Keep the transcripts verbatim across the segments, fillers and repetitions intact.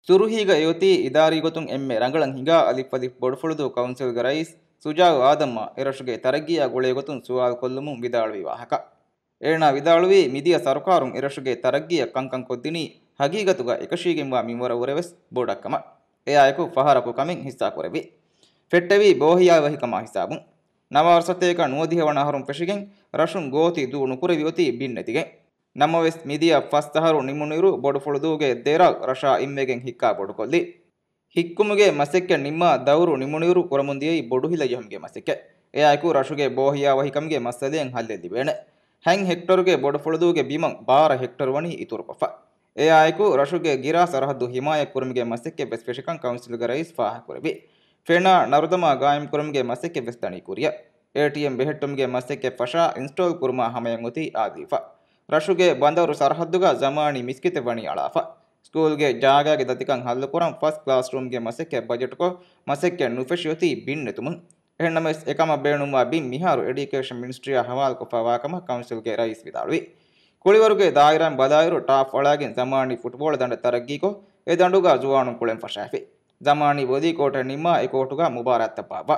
ތުރުހީގަ އެއޮތީ އިދާރީ ގޮތުން އެންމެ ރަނގަޅަށް ހިނގާ އަލިފް އަލިފް ބޮޑުފުޅުދޫ ކައުންސިލްގެ ރައީސް ސުޖާއު އާދަމްއާ އެރަށުގެ ތަރައްގީއާ ގުޅޭ ގޮތުން ސުވާލު ކޮށްލުމުން ވިދާޅުވި ވާހަކަ. އޭނާ ވިދާޅުވީ މިދިޔަ ސަރުކާރުން އެރަށުގެ ތަރައްގީއަށް ކަންކަން ކޮށްދިނީ ހަގީގަތުގަ އެކަށީގެންވާ މިންވަރަށް ވުރެވެސް ބޮޑަށް ކަމަށް. އެއާއެކު ފަހަރަކު ކަމެއް ހިއްސާކުރެއްވި. ފެއްޓެވީ ބޯހިޔާވަހިކަމާ ހިސާބުން. ނަވާރަ ސަތޭކަ ނުވަދިހަ ވަނަ އަހަރުން ފެށިގެން ރަށުން ގޯތި ދޫ ނުކުރެވި އޮތީ ބިން ނެތިގެން. ނަމަވެސް، މިދިޔަ ފަސް އަހަރު ނިމުނުއިރު ބޮޑުފުޅުދޫގެ ދެރަށް ރަށާ އިންމެގެން ހިއްކާ ބޮޑުކޮށްލީ. ހިއްކުމުގެ މަސައްކަތް ނިންމާ ދައުރު ނިމުނުއިރު ކުރަމުންދިޔައީ ބޮޑު ހިލަ ޖެހުމުގެ މަސައްކަތް. އެއާއެކު ރަށުގެ ބޯހިޔާވަހިކަމުގެ މައްސަލައެއް ހައްލެއް ލިބޭނެ. ހަތް ހެކްޓަރުގެ ބޮޑުފުޅުދޫގެ ބިމަށް ބާރަ ހެކްޓަރު ވަނީ އިތުރުކޮށްފަ. އެއާއެކު، ރަށުގެ ގިރާ ސަރަހައްދު ހިމާޔަތްކުރުމުގެ މަސައްކަތްވެސް ފެށިކަން ކައުންސިލްގެ ރައީސް ފާހަގަކުރެއްވި. ފެނާ ނަރުދަމާ ގާއިމްކުރުމުގެ މަސައްކަތްވެސް ދަނީ ކުރިއަށް. އޭޓީއެމް ބެހެއްޓުމުގެ މަސައްކަތް ފަށާ އިންސްޓޯލް ކުރުމާ ހަމަޔަށް އޮތީ އާދިވެފަ. ރަށުގެ ބަނދަރު ސަރަހައްދުގަ ޒަމާނީ މިސްކިތެއް ވަނީ އަޅާފަ. ސްކޫލްގެ ޖާގާގެ ދަތިކަން ހައްލުކުރަން ފަސް ކްލާސްރޫމްގެ މަސައްކަތް ބަޖެޓްކޮށް، މަސައްކަތް ނުފެށި އޮތީ ބިން ނެތުމުން. އެހެންނަމަވެސް، އެކަމަށް ބޭނުންވާ ބިން މިހާރު އެޑިއުކޭޝަން މިނިސްޓްރީއާ ހަވާލުކޮށްފައިވާކަމަށް ކައުންސިލްގެ ރައީސް ވިދާޅުވި. ކުޅިވަރުގެ ދާއިރާއިން ބަލާއިރު، ޓާފް އަޅާގެން ޒަމާނީ ފުޓްބޯޅަ ދަނޑެއް ތަރައްގީކޮށް، އެ ދަނޑުގަ ޒުވާނުން ކުޅެން ފަށާފި. ޒަމާނީ ވޮލީ ކޯޓެއް ނިންމާ، އެ ކޯޓުގަ މުބާރާތްތައް ބާއްވާ.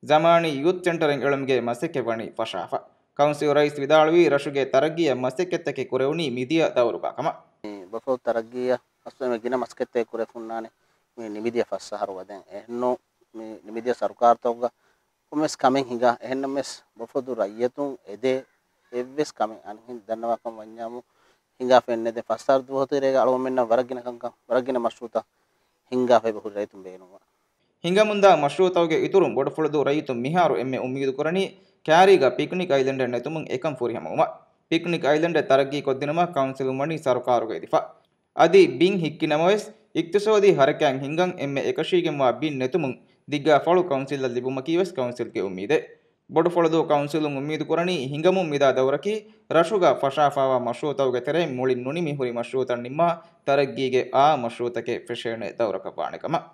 ޒަމާނީ ޔޫތް ސެންޓަރެއް އެޅުމުގެ މަސައްކަތް ވަނީ ފަށާފަ. ކައުންސިލް ރައީސް ވިދާޅުވީ، ރަށުގެ ތަރައްގީއަށް މަސައްކަތްތަކެއް ކުރެވުނީ މިދިޔަ ދައުރުގަ ކަމަށް. ބޮފޯ ތަރައްގީއަށް ހަސްވެމެ ގިނަ މަސައްކަތްތަކެއް ކުރެފުންނާނެ މި ނިމިދިޔަ ފަސް އަހަރު ވަދެން. އެހެންނޫ މި ނިމިދިޔަ ސަރުކާރުތަކުގަ ކޮންމެސް ކަމެއް ހިނގާ. އެހެންނަމަވެސް، ބޮފޯދޫ ރައްޔިތުން އެދޭ އެއްވެސް ކަމެއް އަންހެން ދަންނަވާކަން ވަންޏާމު ހިނގާފައެއް ނެދެ. ފަސް އަހަރު ދުވަހު ތެރޭގަ އަޅުގަނޑުމެންނަށް ވަރަށް ގިނަ ކަންކަން، ވަރަށް ގިނަ މަޝްރޫއުތައް ހިނގާފައި ހުރި ރައްޔިތުން ބޭނުންވާ. ހިނގަމުންދާ މަޝްރޫއުތަކުގެ އިތުރުން ބޮޑުފުޅުދޫ ރައްޔިތުން މިހާރު އެންމެ އުއްމީދު ކުރަނީ ކާރީގަ ޕިކްނިކް އައިލެންޑެއް ނެތުމުން އެކަން ފުރިހަމަވުމަށް. ޕިކްނިކް އައިލެންޑެއް ތަރައްގީ ކޮށްދިނުމަށް ކައުންސިލުން ވަނީ ސަރުކާރުގަ އެދިފަ. އަދި ބިން ހިއްކި ނަމަވެސް، އިޤްތިޞާދީ ހަރަކާތް ހިންގަން އެންމެ އެކަށީގެންވާ ބިން ނެތުމުން ދިގާ ފަޅު ކައުންސިލަށް ލިބުމަކީ ވެސް ކައުންސިލްގެ އުއްމީދެއް. ބޮޑުފުޅުދޫ ކައުންސިލުން އުއްމީދު ކުރަނީ ހިނގަމުން މިދާ ދައުރަކީ ރަށުގަ ފަށާފައިވާ މަޝްރޫއުތަކުގެ ތެރެއިން މުޅިން ނުނިމި ހުރި މަޝްރޫއުތައް ނިންމާ ތަރައްގީގެ އާ މަޝްރޫއުތަކެއް ފެށޭނެ ދައުރަކަށް ވާނެ ކަމަށް.